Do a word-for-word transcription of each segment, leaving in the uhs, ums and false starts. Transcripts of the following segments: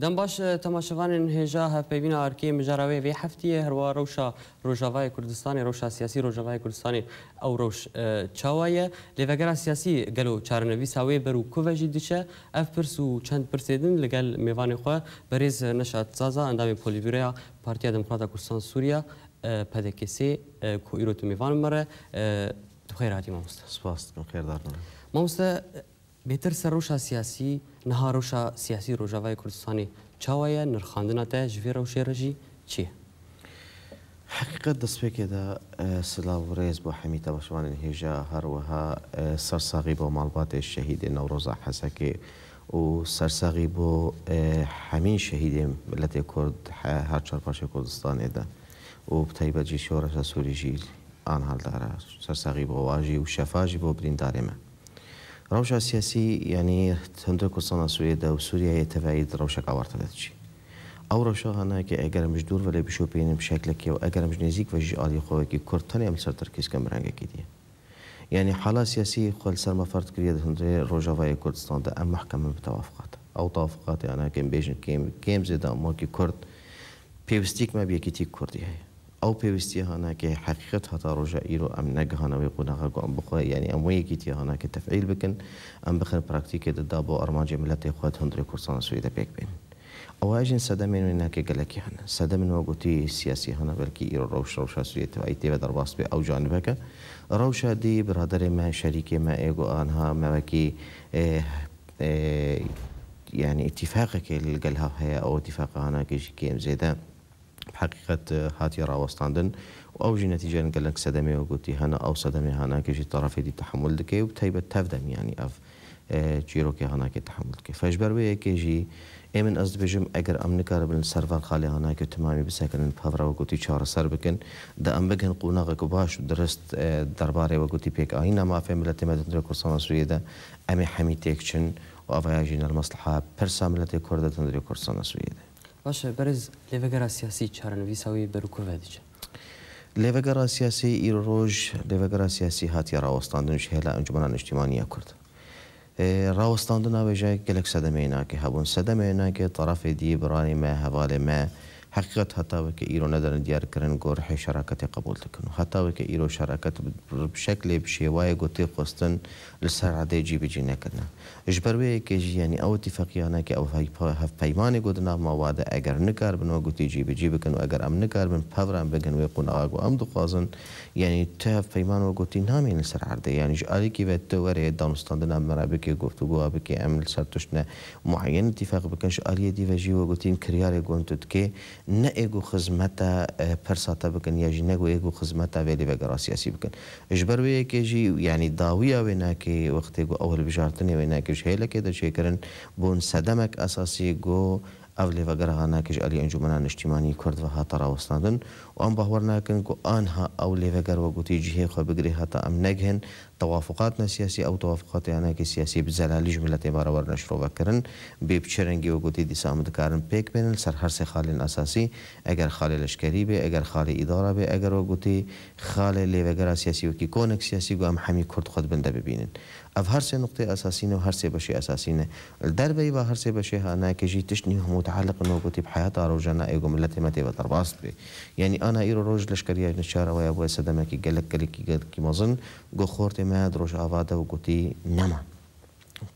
Dem baş, e, temaşevanên hêja hevpeyvîna erkê mijara wê vê heftiyê, herwa rewşa Rojavayê Kurdistanê, rewşa siyasî Rojavayê Kurdistanê, ew rewş, e, çawa ye? Lêvegera siyasî gelo çarenivîsa wê ber û ku ve jî diçe? Ev pirs û çend pirsê din li gel mêvanê xwe berêz Neşat Zaza, endamê Polîbüroya Partiya Demokrata Kurdistan Sûriya, e, P D K S, e, ku îro tu mêvan me re, e, tu xêr hatî mamoste. Spas dikim, xêrdar bin. Mamoste, bêtir ser rewşa siyasî, niha rewşa siyasî Rojavayê Kurdistanê çawa ye? Nirxandina te ji vê rewşê re jî çi ye? Heqîqet destpêkê de, e, silav û rêz bo hemî temaşevanên hêja, her wiha, e, sersaxî bo malbatê şehîdê Newroza Hesekê û sersaxî bo, e, hemî şehîdên miletê Kurd he-, her çarpaşê Kurdistanê de û bi taybet jî Şoreşa Sûrî jî an hal dara. Sersaxî bo wan jî û şefa jî bo birîndarê me. Rewşa siyasî, yanî hundirê Kurdistana Sûriyê de û Sûriyeyê tevayî di rewşeka awarte de diçî. Ew rewşa hanakê eger em ji dûr ve lê bişopînin bi şeklekê û eger em ji nêzîk ve jî aliyê xwe wekî Kurd tenê em li ser terkîz kin bi rengekî dî ye. Yanî hala siyasî xwe li ser me ferz kiriye di hundirê Rojavayê Kurdistan de em muhkem in bi tewafuqat. Ew tewafuqatê hanakê em bêjin kêm, kêm zêde em wekî Kurd pêwistîk me bi yekîtîk Kurdî heye. Ew pêwîstiya hanakê heqîqet heta roja îro em negihane wê qonaxa ku em bixwe, yanî em wê yekîtiya hanakê tefîl bikin, em bixin praktîkê de da bo armancê miletê xwe di hundirê Kurdistana Sûriyê de pêk bênin. Ew jîn sedemên wê nake gelekî hene. Sedemên we gotî siyasî hene, belkî îro rewş, rewşa Sûriyê tevayî tê ve derbas bê ew canibeke. Rewşa dî biraderê me, şerîkê me ê ku anha me wekî, e, e, yanî îtîfaqekê li gel hev heye, ew îtîfaqa hanakê jî kêm zêde bi heqîqet, e, hatiye rawestandin û ew jî netîceyan gelek sedemê we gotî hene, ew sedemê hanakê jî tarafê dî tehemûl dike û bi taybet tev demî, yanî ev, e, çîrokê hanakê tehemûl dike. Fe ji ber wê yekê jî ê min ez dibêjim, eger em nikaribin li ser van xalê hanakê timamî bisekinin, bi hev re we gotî çareser bikin, da em bighin qonaxek baş û dirist, e, derbarê we gotî pêkayîna mafê miletê me di hundirê Kurdistana Sûriyê de, em ê hemî têk çin û evaya jî ne li mesleha pirsa miletê Kurd e di hundirê Kurdistana Sûriyê de. Baş e, berêz, lêvegera siyasî çarenivîsa wî ber û ku ve diçe? Lêvegera siyasî îro roj, lêvegera siyasî hatiye rawestandin ji hêla Encûmena Niştimanî ya Kurd. E, rawestandina wê jî gelek sedemeyê nake hebûn. Sedemeyê nake tarafê dî, biranê me, hevalê me, heqîqet heta weke îro nederin diyar kirin ku rihê şeraketê qebûl dikin. Û heta weke îro şeraket bi, bi şeklê, bi şêwayê ku tê xwestin li ser erdê cîbicî nekirine. Ji ber wê yekê jî, yanî ew îtîfaqiyane ke ew heypa-, hevpeymanê ku di nav me wa de, eger nikaribin we gotî cîbicî bikin û eger em nikaribin pevran bigin wê qonaxa ku em dixwazin, yanî tu hevpeyman we gotî namînin li ser erdê. Yanî ji alîkî ve tu werê danûstandina me re bike, guftûgoya bike, em li ser tiştine mueyen îtîfaq bikin. Ji aliyê dî ve jî we gotîn kiryarê ku tu dikê, ne ê ku xizmeta, e, pirsa te bikin ya jî ne ku ê ku xizmeta vê lêvegera siyasî bikin. Ji ber wê yekê jî, yanî dawiya wê nake wextê ku ew hilbijartinê wê nake ji hêlekê de çêkirin, bûn sedemek esasî ku ev lêvegera hanake ji alî Encûmena Niştîmanî Kurd ve hate rawestandin û em bawer nakin ku anha ew lêveger we gotî cihê xwe bigirê heta em negihin tewafuqatna siyasî, ew tewafuqatê hanake siyasî bi zelalî ji miletê me re werine şirovekirin, bê bi çi rengî we gotî dîsa em dikarin pêk bênin li ser her sê xalên esasî, eger xalê leşkerî bê, eger xalê îdara bê, eger we gotî xalê lêvegera siyasî wekî konek siyasî ku em hemî Kurd xwe di bin de bibînin. Ev her sê nuqtê esasî ne û her sê beşê esasî ne. Li derveyî va her sê beşê hanake jî tişt nî hemû mutaliq in wek gotî bi heyata rojane ê ku miletê me tê ve derbas dibe. Yanî ana îro roj leşkeriya neçar ew ya bûye sedemekî gelek, gelekî, gelekî mezin ku xortê me di Rojava de wek gotî nema.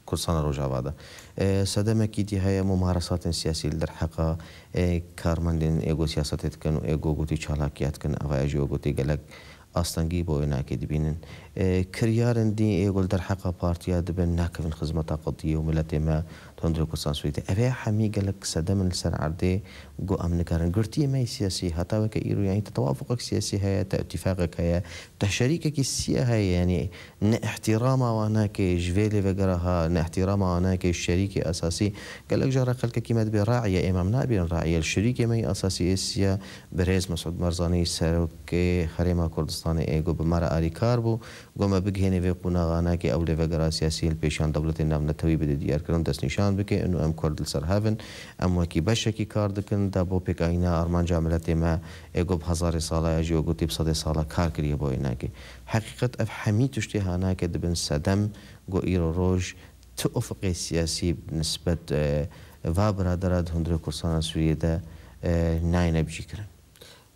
Kurdistana Rojava de. E, sedemekî dî heye mumaresatên siyasî li derheqa, e, karmendên ê ku siyasetê dikin û ê ku gotî çalakiya dikin. Eva jî wek gotî gelek astengî bo wê nake dibînin. E, kiryarên dî ê ku li derheqa partiya dibin nakevin xizmeta qediyê û miletê me di hundirê Kurdistan Sûriyê de. Ev ê hemî gelek sedem in li ser erdê ku em nikarin. Girtiyê me yê siyasî heta weke îro, yanî te tewafuqek siyasî heye, te îtîfaqek heye, te şerîkekî siyê heye, yanî ne îhtîrama wan nake ji vê lêvegera ha, ne îhtîrama wan nake ji şerîkê esasî. Gelek cara xelkekî me dibê raîye, ê me em nabînin raîye. Li şerîkê me yê esasî ê siya birêz Mesûd Barzanî, serokê Herêma Kurdistanê ê ku bi me re alîkar bû, ku me bigihênê vê qonaxa nake ew lêvegera siyasî li pêşiyan dewletên navnetewî bide diyarkirin, destnîşan bike, û em Kurd li ser hev in, em wekî beşekî kar dikin, da bo pêkayîna armanca miletê me ê ku bi hezarê sala ya jî wek gotî bi sedê sala kar kiriye bo wê nake. Heqîqet ev hemî tiştê hanake dibin sedem ku îro roj tu ufiqê siyasî bi nisbet, e, va biradera di hundirê Kurdistana Sûriyê de, e, nayêne bicîkirin.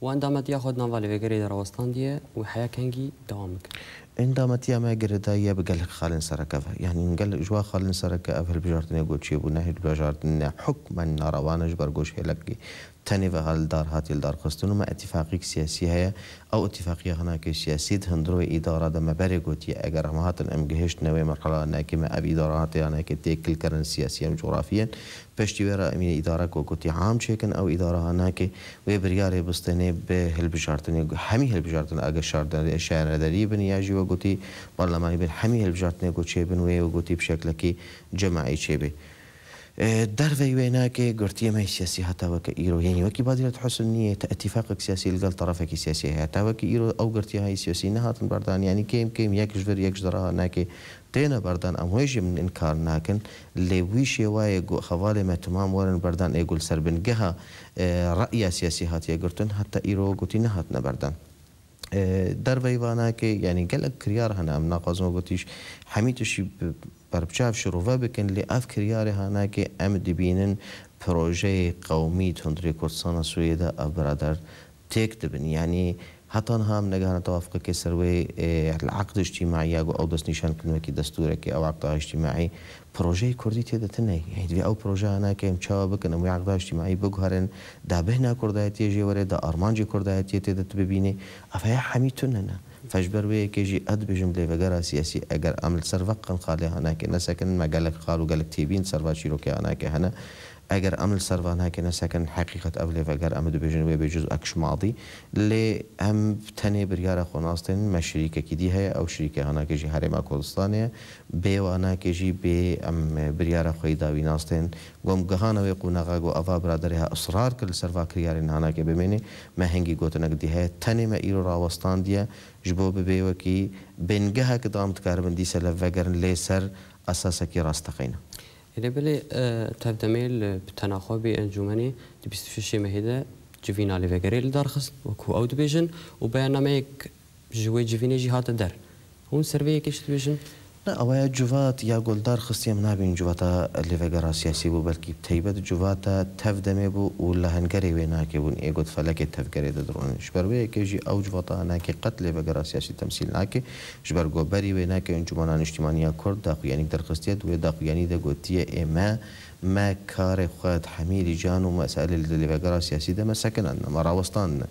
Û endametiya xwe di nava lêvegerê de rawestandiye û heya kengî dewam bikin. Endametiya me girêdayî ye bi gelek xalên sereke ve. Yanî gel-, ji wa xalên sereke ev hilbijartinê ku çêbûne, hilbijartinê hukmen narewan e, ji ber ku ji hêlekî tenê ve li dar hatiye li dar xistin û me îtîfaqîk siyasî heye. Ew îtîfaqiya hinekê siyasî di hundirê îdara de me berê gotiye, eger em hatin em gihiştine wê merhala hinekê me ev îdara hatiye hinekê têkil kirin siyasî em cografiyên. Piştî wê re em ê îdare ku gotî am çêkin, ew îdara hanakê wê biryarê bistênê bi hilbijartinê, hemî hilbijartin, age şarde-, şaredarî bin ya jî we gotî parlemanî bin, hemî hilbijartinê ku çêbin wê we gotî bi şeklekî cemaî çêbê. E, derveyî wê nake girtiyê me siyasî heta weke îro. Yanî wekî Badîret Husn niyê, te îtîfaqek siyasî li gel terefekî siyasî heye. Heta wekî îro ew girtiya hayî siyasî nehatin berdan. Yanî kêm kêm yek ji vir yek ji diraha nake têne berdan, em wê jî min inkar nakin, lê wî şêwayê ku hevalê me timam werin berdan ê ku li ser bingeha, e, re'ya siyasî hatiye girtin, heta îro gotî nehatine berdan. E, derveyî vanakê, yanî gelek kiryar hene, em naxwazin wekî tîş hemî tiştî bi-, berbiçav şirove bikin, lê ev kiryarê hanakê em dibînin projeyê qewmî di hundirê Kurdistana Sûriyê de ev birader têk dibin. Yanî heta niha em negihane tewafqekê ser wê, e, li eqd îctîmaî ya ku ew destnîşan kirin wekî destûrekê, ew eqda îctîmaî projeyê kurdî tê de tune ye. Yanî divê ew projeya nake em çawa bikin, em wê eqda îctîmaî biguherin, da bêhna kurdayetiyê jê were, da armancê kurdayetiyê tê de tu bibînî. Ev heye hemî tune ne. Fe ji ber wê yekê jî ez dibêjim lêvegera siyasî, eger em li ser veqin xalê hanakê nesekin, me gelek xal û gelek têbîn ser va çîrokê hanakê hene. Eger em li ser van heke nesekin, heqîqet ev lêveger em dibêjin wê bê cuz'ek ji madî. Lê em tenê biryara xwe nastên, me şirîkekî dî heye, ew şirîkê hanakê jî Herêma Kurdistanê ye. Bê wanakê jî bê em biryara xwe yî dawî nastên. Gom gihana wê qonaxa ku ava biraderê ha israr kir li ser va kiryarên hanakê bimênê, me hingî gotinek dî heye. Tenê me îro rawestandiye ji bo bibê wekî bingehek da em dikaribin dîse li vegerin lê ser esasekî rasteqîne. Êlê belê, e, tev demê li bi tenaxwe bê encûmenê di bîst û şeşê mehê de civîna lêvegerê li dar xist, wekû ew dibêjin, û beyannameyek ji wê civînê jî hate der. Hûn ser vê yekê çi dibêjin? Ne, ew ya civat ya ku li dar xistiye, em nabînin civata lêvegera siyasî bû, belkî bi teybet civata tev demê bû û li hengerê wê nake bûn, ê got felekê tevgerê de dironin. Ji ber wê yekê jî ew civata nake qet lêvegera siyasî temsîl nake. Ji ber ku berî wê nake Encûmena Niştimanî ya Kurd daxuyanîk derxistiye, di wê daxuyanî de gotiye, ê me, me karê xwe di hemî lîcan û meselê li lêvegera siyasî de me sekinandine, me rawestandine.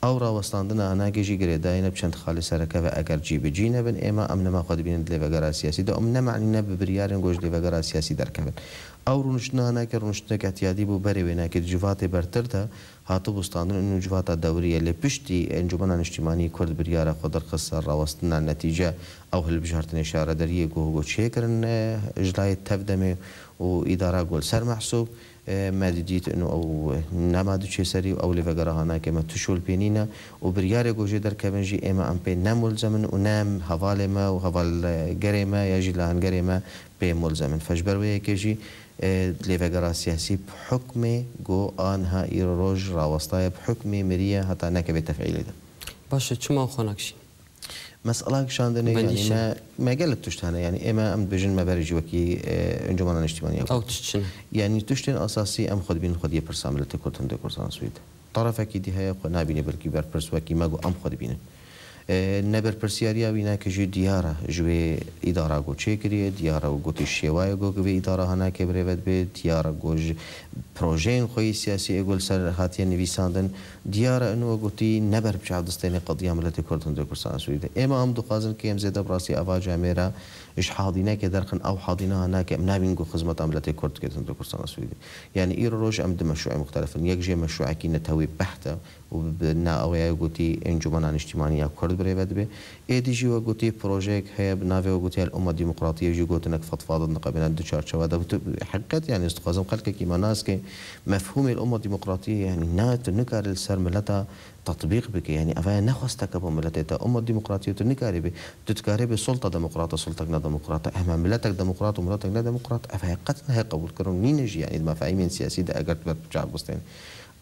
Ew rawestandina hanakê jî girêdayî ne bi çend xalê sereke ve eger cî bi cî nebin, êma em nema xwe dibînin di lêvegera siyasî de, em ne manî ne bi biryarên ku ji lêvegera siyasî derkevin. Ew rûniştina hanakê rûniştinek îtiyadî bû berê wê nake di civatê bertir de, hatibû standin û civata dewrî ye, lê piştî Encûmena Niştimanî Kurd biryara xwe derxist ser rawestina netîce ew hilbijartinê şaredariyê ku, ku çêkirin, e, ji layê tev demê û îdara ku li ser mehsûb, e, me didît û ew nema diçê serî û ew lêvegera hanakê me tu şol pê nîne û biryarê ku jê derkevin jî ê me em pê ne mulzem in û ne em hevalê me û hevalgerê me ya jî lahengerê me pê mulzem in. Fe ji ber wê yekê jî, e, lêvegera siyasî bi hukmê ku a niha îro roj rawestaye, bi hukmê miriye heta nekeve tefîlê de. Baş e, çima xwe nakişîn? Mesela kişandinê, Bendî yanî çi? me, me gelek tişt hene, yanî ê me em dibêjin me berê jî wekî, e, Encûmena Niştimanî ya Kurd. Ew tişt çi ne? Yanî tiştên esasî em xwe dibînin xwediyê pirsa milletê Kurd, hindê Kurdistanê Swêd. Terefekî dî heye xwe nabîne belkî berpirs wekî me ku em xwe dibînin. E, ne berpirsiyariya wî nake jî diyar e ji wê îdara ku çêkiriye, diyar e û gotî şêwayê ku vê îdara hanakê birêve dibe, diyar e ku ji projeyên xwe yî siyasî ê ku li ser hatiye nivîsandin, diyar e û gotî ne ber bi çav distêne qediya miletê Kurd hindê Kurdistana Sûrî de. Êma em dixwazin kêm zêde bi rastî ava camêra ji hadînekê derxin, ew hadîne hanakê em nabînin ku xizmeta miletê Kurd dike hindê Kurdistana Sûrî de. Yanî îro roj em di meşrûê muxtelif in. Yek jê meşrûekî netewî beht e û bi na ew ya gotî Encûmena Niştimanî ya Kurd birêve dibe. Êdî jî we gotî projeyek heye bi navê we gotî El Umma Demokratiye jî gotinek fetva da niqebêne di çarçewa de. Tu heqîqet, yanî ez dixwazim xelkekî me nas ke mefhûmê El Umma Demokratiye, yanî na tu nikarî li ser mileta tatbîq bike. Yanî ev heye nexwesteke bo miletê te. Umma Demokratiye tu nikarî bê. Tu dikarî bê sulta demokrata, sultek nedemokrata. Ema miletek demokrat û miletek nedemokrat, ev heye qet nehê qebûlkirin û nîne jî, yanî di mefahîmên siyasî de eger tu ber çav bistên.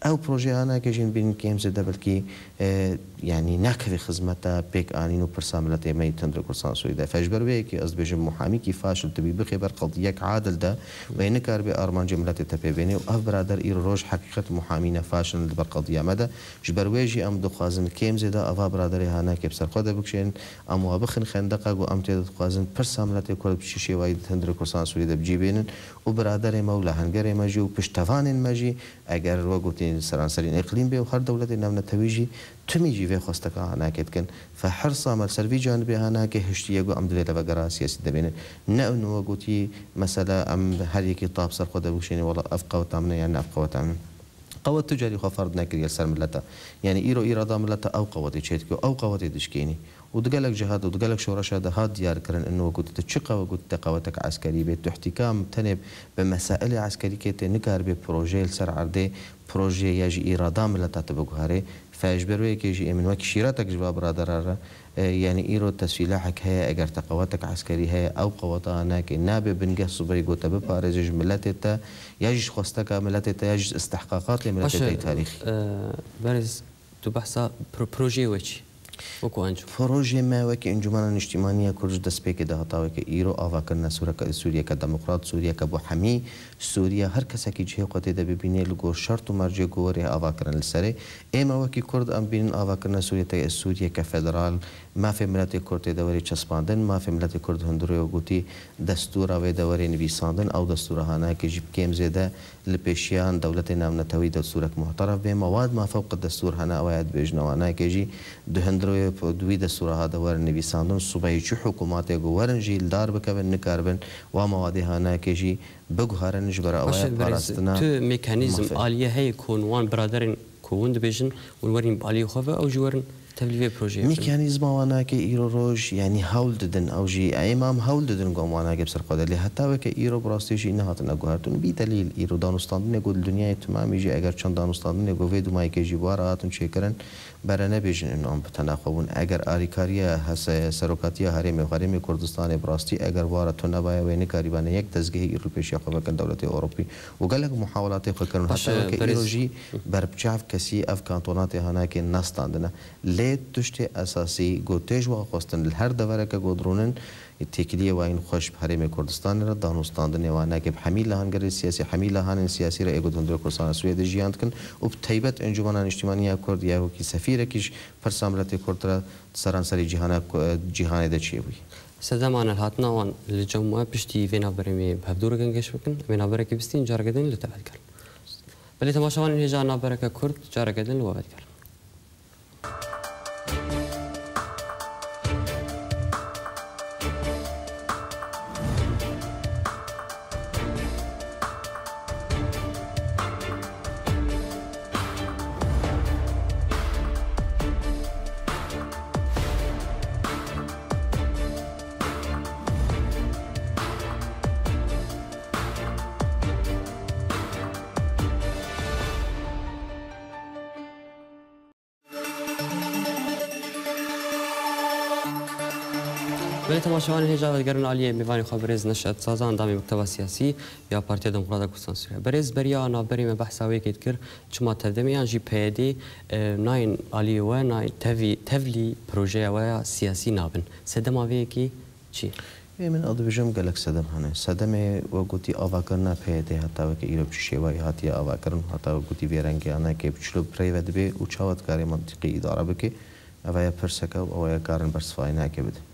Ew projeyana ke jî bînin kêm zêde belkî, e, yanî nakevî xizmeta pêk anîn û pirsa miletê me yê tundrê Kurdistan Sûrî de. Fe ji ber wê yekê ez dibêjim muhamîkî faşil tu bî bixê ber qediyek adil de û ê nikaribê armancê miletê te pê bênê û ev birader îro roj heqîqet muhamî ne faşil in li ber qediya me de. Ji ber wê jî em dixwazin kêm zêde ava biraderê hana ke bi ser xwe de bikişênin, em wa bixin xendeqa ku em tê de dixwazin pirsa miletê Kurd bi çi şêwayî di tundrê Kurdistan Sûrî de bi cî bênin û biraderê me û lahengerê me jî û piştevanên me jî Eger we gotî seranserîn îqlîm bê û her dewletê navnetewî jî timî jî vê xwesteka hanakê dikin. Fe hirsa me li ser vî canibê hanakê hiştiye ku em di vê levegera siyasî de bînin. Ne û we gotî mesela em her yekî tab ser xwe de bikişînî, wela ev qeweta min e yan ne ev qeweta min. Qewet tu carî xwe ferd nekiriye li ser mileta. Yanî îro îrada mileta ew qewetê çêdike û ew qewetê dişkênî. û di gelek cihat û di gelek şoreşa de hat diyarkirin, ino ku tu çi qewe ku tu te qewetek eskerî bê, tu îhtîkam tenê bi mesailê eskerî kê tê, nikaribê projeyê li ser erdê, projeyê ya jî îrada mileta tu biguherê. Fe ji ber wê yekê jî ê min wekî şîretek ji va biradera re, e, yanî îro te sîlahek heye, eger te qewetek eskerî heye, ew qeweta nake, nabe bingeh sibeyê ku te biparêze ji miletê te, ya jî ji xwesteka miletê te, ya jî ji istihqaqatê miletê te yê tarîxî. Baş e, e, berêz Tu behsa pro-, projeyê we çi? Wekû encûm. Projeyê me wekî Encûmena Niştîmanî ya Kurd ji destpêkê de heta weke îro avakirina Sûreke-, Sûriyeke demokrat, Sûriyeke bo hemî, Sûriya her kesekî cihê xwe tê de bibînê li gor şert û mercê ku werê avakirin li serê. Ê me wekî Kurd em bînin avakirina Sûriyete-, Sûriyeke federal, mafê miletê Kurd tê de werê çespandin, mafê miletê Kurd hundirê û gotî destûra wê de werê nivîsandin, ew destûra hanayeke jî bi kêm zêde li pêşiyan dewletê navnetewî destûrek muhteref bê. Mewad ma fewqi destûr hene, ew ya dibêjin ewanayeke jî di hundirê wê, di wî destûra ha de werin nivîsandin. Subeyê çi hikûmatê ku werin jî li dar bikevin, nikaribin wa mewadê hanayeke jî biguherin ji ber ew ya parastina mafê. Baş e, birêz, tu mekanîzm aliyê heye ku wan biraderên ku hûn dibêjin, hûn werîn bi aliyê xwe ve, ew jî werin tevlî vê projeyê bikin. Mekanîzma wanakê îro roj, yanî hewl didin, ew jî ê me em hewl didin ku em wanakê bi ser xwe de. Lê heta weke îro bi rastî jî nehatine guhertin. Bî delîl îro danûstandinê ku li dinyayê timamî jî eger çend danûstandinê ku vê dumayekê jî bi wa re hatin çêkirin, bere nebêjin ino em bi tena xwe bûn. Eger alîkariya hese-, serokatiya herêmê, herêmê Kurdistanê bi rastî eger wa re tune baye wê nikarîbane yek dezgehê îro li pêşiya xwe vekin dewletê Ewropî û gelek muhawelatê xwe kirin. Baş e, heta weke îro jî berbiçav kesî ev kantonatê hanakê nestandine. Lê tiştê esasî ku tê ji wa xwestin li her devereke ku dirûnin, têkiliyê wayîn xweş bi herêmê Kurdistanê re, danûstandinê wanakê bi hemî lahangerê siyasî, hemî lahanên siyasî re ê ku di hundirê Kurdistana Sûriyê de jiyan dikin û bi teybet Encûmena Niştîmanî ya Kurd ya wekî sefîrekî ji pirsa miletê Kurd re di seranserê cîhana ku-, cîhanê de çêbûyî. Sedema nelhatina wan li cem we piştî vê navberê em ê bi hevdû re gengeş bikin. Em ê navberekê bistîn, careke din li te vedigrin. Belê temaşevanên hêja navbereke kurt, careke din li we vedigrin. Belê temaşevanên hêja vegerin aliyê mêvanê xwe birêz Neşet Sazan, endamê Mekteba Siyasî ya Partiya Demokrata Kurdistan Sûriye. Birêz beriya navberê me behsa wê yekê dikir, çima T D M yan jî P Y D, e, nayên aliyê we, nayên tevî-, tevlî projeya we ya siyasî nabin. Sedema vê yekê çi? Ê min, ez dibêjim gelek sedem hene. Sedemê we gotî avakirina P Y D heta weke îro bi çi şêwayî hatiye avakirin, heta we gotî vê rengê anayekê bi çilo bi rê ve dibe û çawa dikare mantîqî îdare bike? Eva ye pirseke û ew ye karin bersivayînayekê bidin.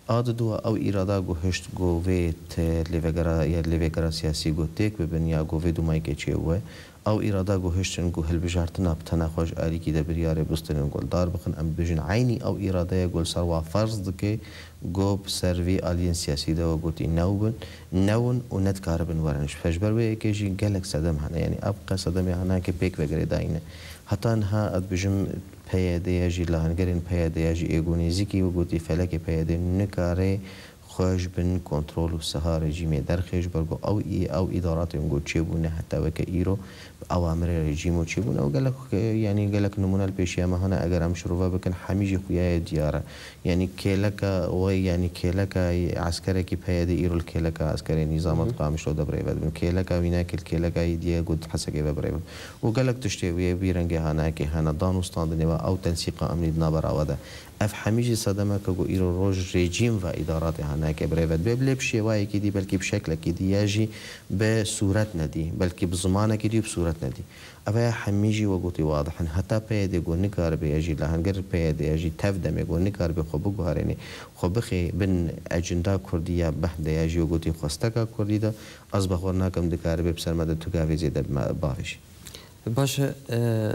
A di dua ew îrada ku hişt ku vê te lêvegera ya lêvegera siyasî ku têk bibin ya ku vê dumayekê çêbûye, Ew îrada ku hiştin ku hilbijartina bi tena xwe ji alîkî de biryarê bistinin ku li dar bixin, em dibêjin eynî ew îrade ye ku li ser wa ferz dike ku bi ser vî aliyên siyasî de we gotî new bin, newin û nedikaribin werin. Ji, ji ber wê yekê jî gelek sedem hene. Yanî ev qe sedemê hene ke pêk ve girêdayî ne. Heta niha ez dibêjim P Y D ya jî, lahengerên P Y D ya jî ê ku nêzîkî we gotî felekê P Y D nikare xwe ji bin kontrol û siha rejîmê derxê, ji ber ku ew î-, ew îdaratên ku çêbûne heta weke îro bi awamirê rejîmo çêbûne û gelek, e, yanî gelek nimûne li pêşiya me hene, eger em şirove bikin, hemî jî xuya ye diyar e. Yanî kêleka we, yanî kêleka eskerekî P Y D'ê îro li kêleka eskerê nîzama Hı hı. Qamişlo de birêve dibin. Kêleka wî nake li kêleka yî diye ku di Hesekê ve birêve. Û gelek tiştê wê vî rengê hanayekê hene, dan û standinê we, ew tensîqa emnî di navbera we de. Ev hemî jî sedemeke ku îro roj rejîm ve îdaratê hanayekê birêve dibe, lê bi şêwayekî dî, belkî bi şeklekî dî ya jî bi sûret nedî, belkî bi zimanekî dî û bi sûret nedî. Ev ya hemî jî we gotî wadih in. Heta P Y D'ê ku nikaribe ya jî li hingir P Y D'ê ya jî tev demê ku nikaribe xwe biguherênê, xwe bixê bin ecinda kurdî ya behd de ya jî we gotî xwesteka kurdî de, ez bawer nakim dikaribe bi ser me de tu gavê zêde bi me bavêjî. Baş e, e,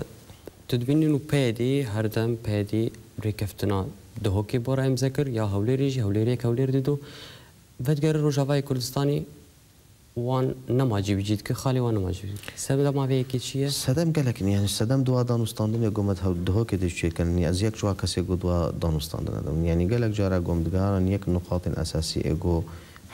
tu dibînî nû P Y D'ê her dem P Y D'ê rêkeftina Duhokê bora îmze kir, ya Hewlêrê jî, Hewlêrê yek, Hewlêrê dido. Vedigere Rojavayê Kurdistanê wan nema cîbicî dike, xalê wan nema cîbicî dike. Sedema vê yekê çi ye? Sedem gelek in, yanî sedem dua dan û standinê ku me di Hew-, Duhokê de çêkirin. Yanî ez yek ji wa kesê ku dua dan û standine de bûm. Yanî gelek cara ku em digehanin yek nuqatên esasî ê ku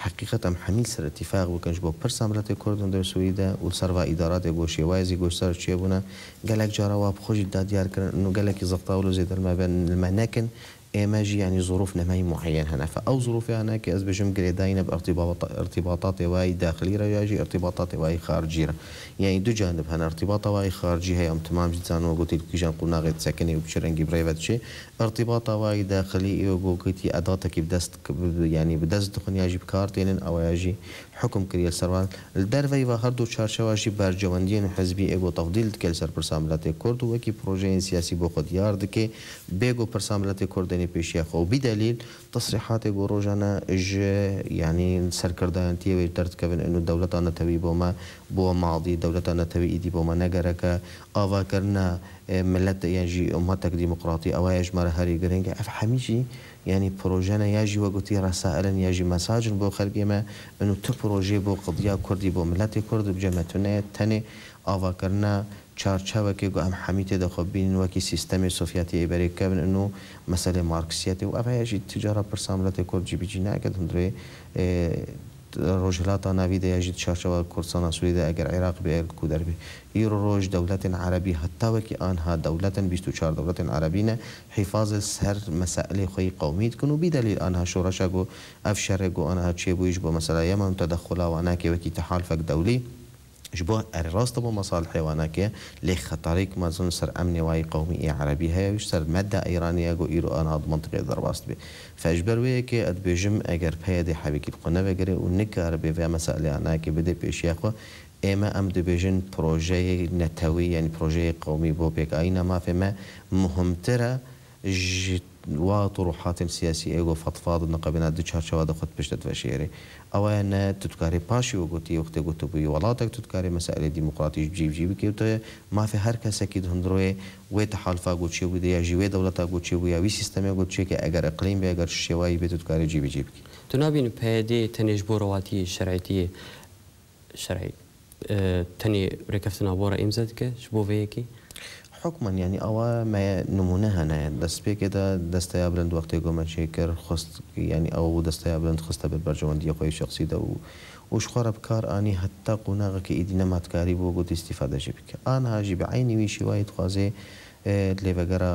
heqîqet em hemî ser îtîfaq bikin ji bo pirsa miletê Kurd hundir Sûrî de û li ser va îdaratê ku şêwayê zî ku ji ser çêbûne. Gelek cara wa bi xwe jî da diyar kirin, û gelekî zexta wilo zêde li me be, li me nekin. Ê me jî, yanî, zirûf nemeyî mueyen hene. Fe ew zirûfê hene ke ez bêjim girêdayî ne bi irtîbata-, irtîbatatê wayî daxilî re ya jî irtîbatatê wayî xaricî re. Yanî du canib hene. Irtîbata wayî xaricî heye, em timam jî dizanin, we gotî li kîjan qonaxê disekinê û bi çi rengî bi rê ve diçê. Irtîbata wayî daxilî ê we gotî edatekî bi dest, yanî bi dest dixin ya jî bi kar tênin, ew ya jî hukm kiriye li ser wan. Li derveyî ve her du çarçewa jî berjewendiyên hizbî ê ku tefdîl dike li ser pirsa miletê Kurd û wekî projeyên siyasî bo xwe diyar dike, bê ku pirsa miletê Kurd denê pêşiya xwe û bî delîl tesrîhatê ku rojane ji, yanî, serkirdayentiyê wê derdikevin, ino dewleta netewî bo me bû madî, dewleta netewî îdî bo me ne gerek e, avakirina, e, milet yan jî ummetek demokratî, ew ya ji me re herî girîng e. Ev hemî jî Yanî proje ne ya jî we gotî resail in ya jî mesaj in bo xelkê me. Ino tu projeyê bo qediya Kurdî bo miletê Kurd bi cem me tune ye. Tenê avakirina çarçewekê ku em hemî tê de xwe bînin wekî sîstemê Sovyetiyê ê berê kevin ino meselê Marksiyetê û ev heye jî tu cara pirsa miletê Kurd cîbicî nake di hundirê, e, Rojhilata Navî de ya jî di çarçewa Kurdistana Sûrî de eger Iraq bê, eger ku derbê. Îro roj dewletên Erebî heta wekî anha dewlet in, bîst û çar dewletên Erebî ne, hîfazê ser meselê xwe yî qewmî dikin û bî delîl anha şoreşa ku ev şerê ku anha çêbûyî ji bo mesela Yemen û tedexula wan nake wekî tehalfek dewlî, ji bo erê rast bo mesalihê wan nake, lê xetarêk mezin li ser emnê wayî qewmî ê Erebî heye û ji ser medya Îranî ye ku îro anha di mintiqê de derbas dibe. Fe ji ber wê yekê ez dibêjim, eger P Y D hevîkî li xwe nevegire û nikaribe vê meselê anake bide pêşiya xwe, Ê me em dibêjin projeyê netewî, yanî projeyê qewmî bo pêkayîna mafê me muhimtir e ji wa turuhatên siyasî ê ku fetfad niqebêna di çarçewa de xwe di pişt de diveşêrê. Ew e ne tu dikarî paşî we gotî wextê ku tu bûyî welatek tu dikarî meselê demokratî ji cî bi cî bikî û tu mafê her kesekî di hundirê wê tehalifa ku çêbû de ya jî wê dewleta ku çêbû ya wî sîstemê ku çêke eger iqlîm bê eger şêwayî bê tu dikarî cî bi cî bikî. Tu nabînî P Y D tenê ji bo rewatiyê şerîtiyê Şerî, e, tenê rêkeftina bo re îmze dike, ji bo vê yekê? Hukmen, yanî, awa me nimûne hene. Destpêkê de Desteya Bilind wextê ku me çêkir, xwest, yanî, ew Desteya Bilind xiste ber berjewendiyê xwe yê şexsî de û, û ji xwe re bi kar anî heta qonaxekê êdî nema dikarî bo gotî îstîfade jî bike. Anha jî bi eynî wî şêwayî dixwaze, e, lêvegera,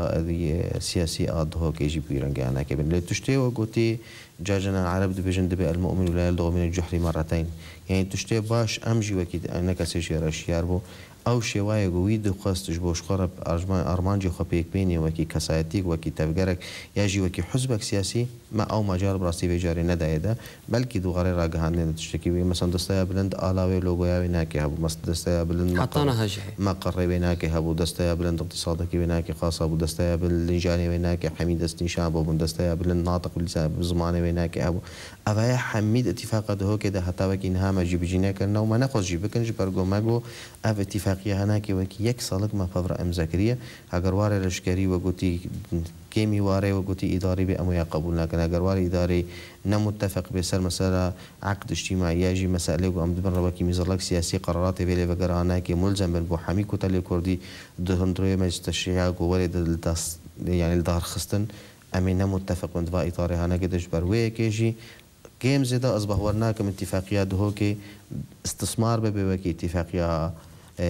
e, siyasî a Duhokê jî bi wî rengê anake bin. Lê tiştê we gotî, Carcaran Ereb dibêjin, dibê المؤمن لا يلدغ من الجحر مرتين. Yanî tiştê baş em jî wekî ne kesê jê re şiyar bû. Ew şêwayê ku wî dixwest ji bo ji xwe re arjman-, armancê xwe pêk bênê wekî kesayetîk, wekî tevgerek ya jî wekî hizbek siyasî, me ew macal bi rastî vê carê nedaye de. Belkî di warê ragihandinê de tiştekî wê. Mesela Desteya Bilind ala wê logoya wê nake hebû. Mes-, Desteya Bilind Heta meqer-, niha jî heye. Meqerê wê nake hebû. Desteya Bilind iqtîsadekî wê nake xas hebû. Desteya Bilind linjanê wê nake hemî destnîşan bûbûn. Desteya Bilind natiq bi lîsa-, bi zimanê wê nake hebû. Ev heye hemî di îtîfaqa Duhokê de heta wekî niha me cîbicî nekirine û me nexwest jî bikin ji ber ku me got ev îtîfaqiya hinekê wekî yek salig me pev re îmze kiriye. Heger warê leşkerî we gotî kêmî warê we gotî îdarî bê em wê ya qebûl nakin. Heger warê îdarî ne mutefeq bê ser mesela eqd îctîmaî ya jî meselê ku em dibin re wekî mîzilek siyasî qeraratê vê lêvegera hinekê mulzem bin bo hemî kotelê kurdî di hundirê meclis teşrîya ku werê di li das-, yanî li darxistin. Em ê ne mutefeq bin di va îtarê hanekê de ji ber wê yekê jî Kêm zêde ez bawer nakim îtîfaqiya Duhokê istismar bibe wekî îtîfaqiya, e,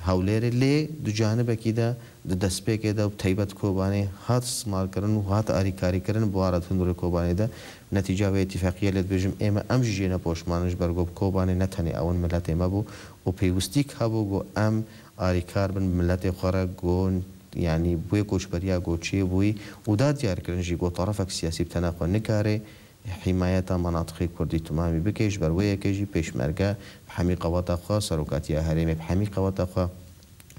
Hewlêrê. Lê di canibekî de, di destpêkê de û teybet Kobanê hat istismarkirin û hat arîkarîkirin bi wara di hundirê Kobanê de. Netîca wê îtîfaqiyê lê dibêjim, ême em jî jê ne poşman in, ji ber ku Kobanê ne tenê ew in, miletê me bû û pêwîstîk hebû ku em arîkar bin bi miletê xwe re, ku, yanî, wê koçberiya ku çêbûyî û da diyarkirin jî ku terefek siyasî bi tena xwe nikare himayeta menatixê kurdî timamî bike. Ji ber wê yekê jî pêşmerge bi hemî qeweta xwe, serokatiya herêmê bi hemî qeweta xwe,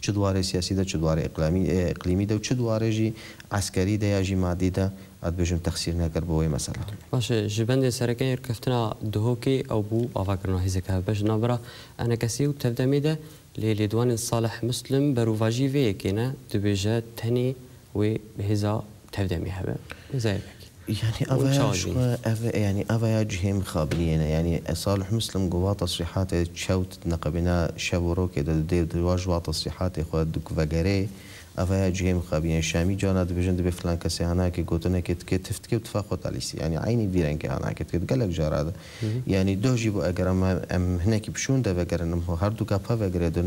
çi di warê siyasî de, çi di warê îqlamî-, e, îqlîmî de û çi di warê jî eskerî de ya jî madî de, ez dibêjim, texsîr nekir bi wê mesela. Baş e, ji bendê sereke yê rêkeftina Duhokê ew bû avakirina hêzeke hevbeş di navbera enekesî û tevdemê de, lê lêdwanên Salih Muslim berovajî vê yekê ne, dibêje tenê wê hêza tevdemê hebe. Hêza yekek. Yanî Hûn ava ya çawa ji dibînin? Xwe, ev, yanî ava ya cihê mixabiniyê ne. Yanî Salih Muslim ku va tesrîhatê çewt di neqebîna şev û rokê de didê, di wa ji wa tesrîhatê xwe dikuvegere, ava ya cihê mixabiniyê. Şamî cana dibêjin, dibê filan kesê hanakê gotinekê dike, tif dike û tifa xwe talîsî. Yanî eynî vî rengê hanakê dike. Gelek cara de. Hı hı. Yanî doh jî bû eger em, em hinekî bi şûn de vegerin, em herduka pevegirêdin,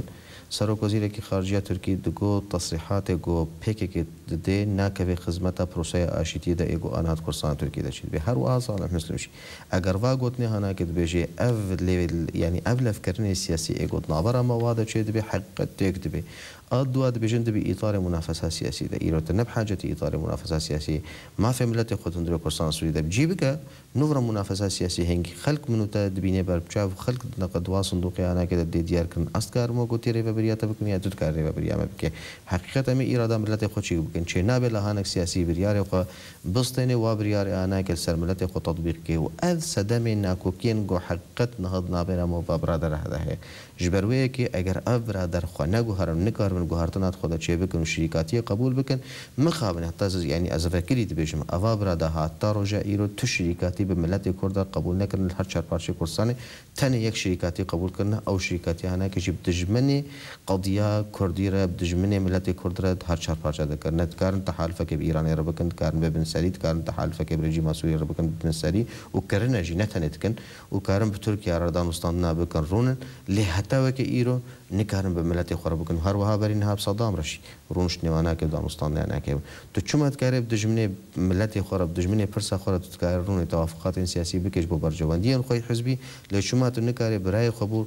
Serokwezîrekî Xariceya Tirkî digot, tesrîhatê ku P K K didê, nakeve xizmeta proseya aşîtiyê de ê ku a niha di Kurdistana Tirkiyê de çêdibe. Her wiha Salih Muslim jî. Eger va gotinê hanakê dibêjê, ev lê, yanî ev levkirinê siyasî ê ku di navbera me wa de çêdibe, heqîqet têk dibe. A dua dibêjin dibî îtarê munafesa siyasî de. Îro tu ne bi hacetî îtarê munafesa siyasî. Mafê miletê xwe di hundirê Kurdistana Sûrî de bi cî bike. Nûvra munafesa siyasî hingî xelk min û te dibîne ber bi çav, xelk di neqe di wa sindoqê hanakê de dê diyar kirin. Ez dikarim wek gotî rêvebiriya te bikim ya tu dikarî rêvebiriya me bikî. Heqîqet em ê îrada miletê xwe çêk bikin. Çênabe lahanek siyasî biryarê xwe bistêne, wa biryarê hanakê li ser miletê xwe tetbîq bike û ev sedemê nakokiyên ku heqîqet niha di navbera me û va biradera de heye. Ji ber wê yekê eger ev birader xwe neguherin, nikaribin guhertina xwe de çêbikin û şirîkatiyê qebûl bikin, mixabin heta ez, yanî ez vekirî dibêjim, eva birada heta roja îro tu şirîkatî bi miletê Kurd de qebûl nekirin li her çar parçeyê Kurdistanê, tenê yek şirîkatî qebûl kirine, ew şirîkatiya hinekê jî bi dijminê qediya Kurdî re, bi dijminê miletê Kurd re di her çar parça de kirine. Dikarin tehalifekê bi Îranê re bikin, dikarin bibin serî, dikarin tehalifekê bi rejîma Sûriyê re bikin, bibin serî û kirine jî, ne tenê dikin û karin bi Tirkiye re danûstandina bikin, rûnin. Lê heta weke îro nikarin bi miletê xwe re bikin. Her wiha berî niha bi Sedam re jî rûnişt nêwanakê danûstandineke. Tu çima dikarê bi dijminê miletê xwe re, bi dijminê pirsa xwe re tu dikarê rûnê tewafuqatên siyasî bikê ji bo berjewendiyên xwe yê hizbî, lê çima tu nikarê birayê xwe bû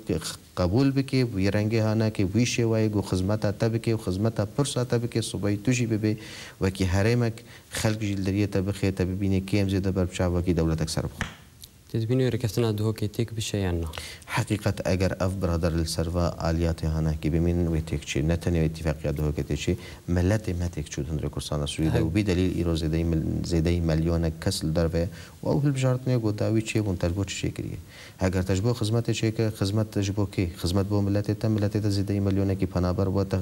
qebûl bikê, wî rengê hanakê, wî şêwayê ku xizmeta te bikê û xizmeta pirsa te bikê, sibeyî tu jî bibê wekî herêmek, xelk jî li deriyê te bixê, te bibînê kêm zêde ber bi çav wekî dewletek ser bixwe. Tu dibînî wê rêkeftina Duhokê têk bişe yan na? Heqîqet, eger ev birader li ser va aliyatê hanakî bimînin, wê têk çê. Ne tenê wê îtîfaqiya Duhokê tê çê, miletê me têk çû di hundirê Kurdistana Sûriyê de û bî delîl îro zêdeyî mil-, zêdeyî milyonek kes li derve ye û ew hilbijartinê ku dawî çêbûn, te ji bo çi çêkiriye? Heger te ji bo xizmetê çêkir, xizmet ji bo kê? Xizmet bo miletê te, miletê te zêdeyî milyonekî penaber bû te,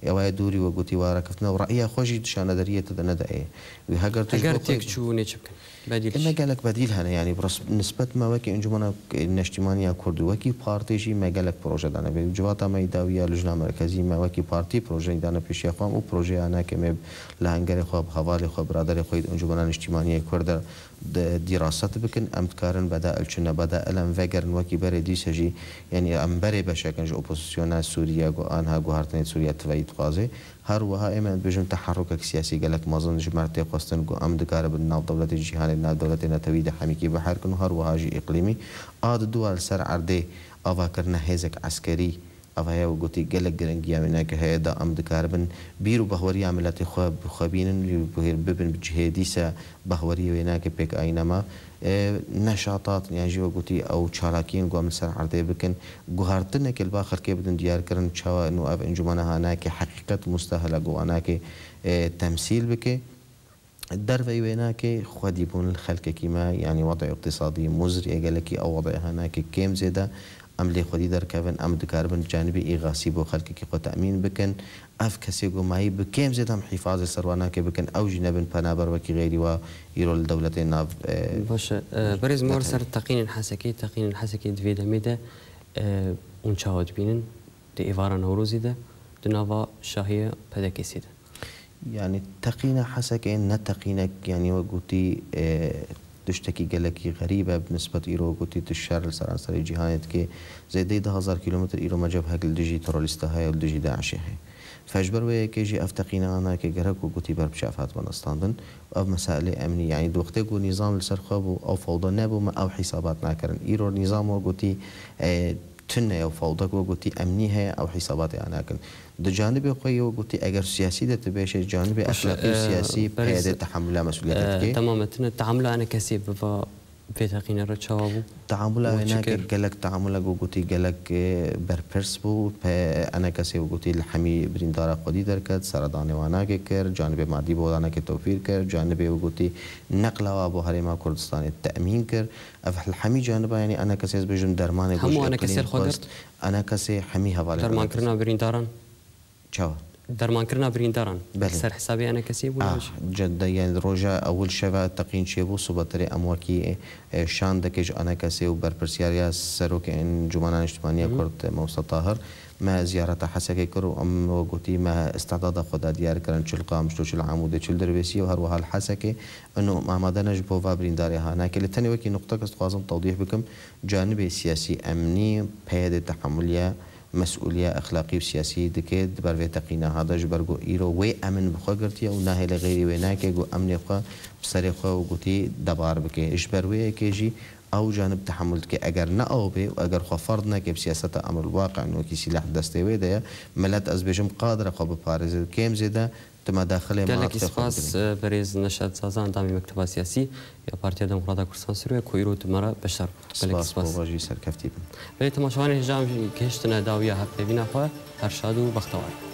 ew ê dûrî we gotî we rakeftina û re'ya xwe jî di şanedariyê te de nede ê. Wî heger tu ji Eger bo xwe têk çû nê çi bikin? Bedîl Ê me çi? Gelek bedîl hene, yanî bi res-, nisbet me wekî Encûmena Neştîmaniya Kurd û wekî partî jî me gelek proje dane. Vê civata me yî dawî ya Lijna Merkezî me wekî partî projeyî dane pêşiya xwe û projeya nake me li hengerê xwe, bi hevalê xwe, biraderê xwe yî di Encûmena Neştîmaniyê Kurd de de dîraset bikin, em dikarin bedail çi ne, bedail em vegerin wekî berê dîse jî, yanî em berê beşek in ji opozisyona Sûriye ku anha guhertinê Sûriye tiveyî dixwaze. Her wiha ê me dibêjin teherrukek siyasî gelek mezin ji me re tê xwestin ku em dikaribin nav dewletê cîhanê, nav dewletê netewî de hemîkî biherkin û her wiha jî îqlîmî. A diduwa li ser erdê avakirina hêzek eskerî, Ev heye û gotî, gelek giringiya wêneke heye da em dikaribin bîr û bahweriya miletê xwe bi xwe bînin, bibin bi cihê dîse bahweriyê wêneke pêk ayîna me. E, neşatat, yan jî wek gotî, ew çalakiyên ku em li ser erdê bikin, guhertinekê li ba xelkê bidin diyarkirin, çawa ino ev encûmena hanakê heqîqet mustahil e ku wanakê, e, temsîl bike. Derveyî wênakê xwedî bûn li xelkekî me, yanî wedê îqtîsadî muzr ê gelekî ew wedê hanakê kêm zêde em lê xwedî derkevin, em dikaribin canibê îxasî bo xelkekî xwe temîn bikin. Ev kesê ku mayî bi kêm zêde em hîfazê ser wanakê bikin, ew jî nebin penaber wekî xeyrî wa îro li dewletê nav, e, Baş e, e, berêz me wer ser neterin. Teqînên Hesekê, teqînên Hesekê di vê demê de, e, hûn çawa dibînin di êvara Newrozê de, di nava şahiya P D K'ê de? Yanî teqîna Hesekê ne teqînek, yanî wek gotî, e, tiştekî gelekî xerîb e, bi nisbet îro gotî tu şer li seranserê cîhanê dikê, zêdeyî deh hezar kîlometr îro me cebhek li dijî terorîsta heye û li dijî DAIŞê heye. Fe ji ber wê yekê jî ev teqîna nake gerek ku gotî ber bi çav hatibin standin. Ev meselê emnî, yanî di wextê ku nîzam li ser xwe bû, ew fewda nebû, me ew hîsabat nakirin. Îro nîzam we gotî, e, tune ye, fewda ku gotî emnî heye, ew hîsabatê anakin. Di canibê xwe yê we gotî, eger siyasî de tu bêşê, canibê Baş, exlaqî û e, siyasî berêz, P Y D tehemûla mesûliyetê e, dike. Tamam, e, tune tehemûla enekesê bi va vê teqîne re çawa bû? Teamula Û wê çi nake kir? Gelek teamula ku gotî gelek, e, berpirs bû. Pe enekesê û gotî li hemî birîndara xwedî derket, seredanê wanakê kir, canibê madî bi wanakê tewfîr kir, canibê û gotî neqla wa bo herêma Kurdistanê temîn kir. Ev li hemî caniba, yanî enekesê ez bêjim dermanê Hemû gotî enekesê li xwe xwest. Girt? Enekesê hemî hevalên Dermankirina enekesê. Birîndaran? Çawa? Dermankirina birîndaran Belê. Ser hesabê enekesê bû Ah, yan jî? Cedde, yani roja ewil şeva teqîn çêbû, soba terê em wekî, e, şandekê ji enekesê û berpirsiyariya serokê Encûmena Niştimanî ya Hı hı. Kurd, e, Mewsa Tahir, me ziyareta Hesekê kir û em we gotî me îstidada xwe da diyar kirin, çi li Qamişlo, çi li Amûdê, çi li Dirbêsiyê û her wiha li Hesekê. Ino em amade ne ji bo va birîndarê hanakê. Lê tenê wekî nuqtek ez dixwazim tewdîh bikim, canibê siyasî, emnî, P Y D tehemûliye, mesûliye exlaqî û siyasî dike di ber vê teqîna ha de, ji ber ku îro wê emin bi xwe girtiye û nahêle xeyrî wê nake ku emnê xwe bi serê xwe û gotî debar bike. Ji ber wê yekê jî ew canib tehemûl dike. Eger ne ew bê û eger xwe ferd neke bi siyaseta emrulwaqi, wekî sîleh di destê wê de ye, milet, ez bêjim, qadire xwe biparêze, kêm zêde tu medaxilê Gelekî mafê xwe spas, bigirî. e, berêz Neşet Zaza, endamê Mekteba Siyasî ya Partiya Demokrata Kurdistan Sûriye ku îro tu me re beşdar bû. Gelekî Spas, spas. Bo jî serkeftî bin. Belê, temaşevanê hêja em jî gihiştine dawiya hevpeyvîna xwe. Her şad û bextewar.